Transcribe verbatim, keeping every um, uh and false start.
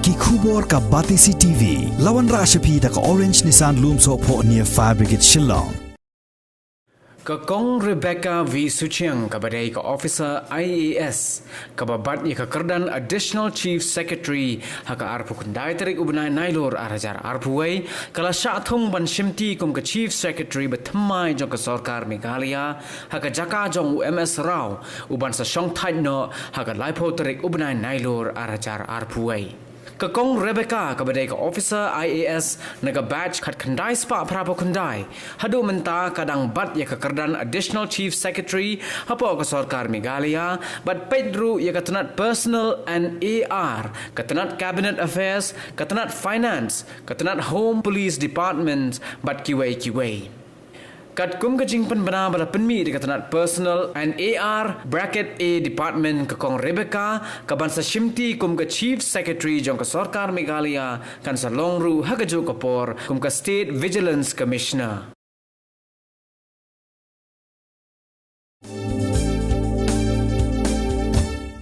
Ki khubor ka Batesi T V. La wanrah sha phi da ka Orange Nissan Lumsohphoh near Fire Brigade Shillong. Ka Kong Rebecca V Suchiang kaba dei ka officer I A S kaba bat ïa ka kyrdan Additional Chief Secretary ha ka arphew khyndai tarik u bnai Nailur ar hajar arphew wei, ka la shah thung ban shimti kum ka Chief Secretary ba thymmai jong ka sorkar Meghalaya ha ka jaka jong u M S Rao, u ban sa shong thait noh ha ka laiphew tarik u bnai Nailur ar hajar arphew wei. Ka Kong Rebecca kaba dei ka officer I A S na ka batch khatkhyndai spah phraphew khyndai, haduh mynta ka dang bat ïa ka kyrdan Additional Chief Secretary hapoh ka sorkar Meghalaya, bad peit ruh ïa ka tnat Personnel and A R, ka tnat Cabinet Affairs, ka tnat Finance, ka tnat Home, Police Department bad kiwei kiwei. Katkum ka jingpynbna ba la pynmih da ka tnat Personnel and A R bracket A Department, ka Kong Rebecca ka ban sa shimti kum ka Chief Secretary jong ka sorkar Meghalaya kan sa long ruh ha kajuh ka por kum ka State Vigilance Commissioner.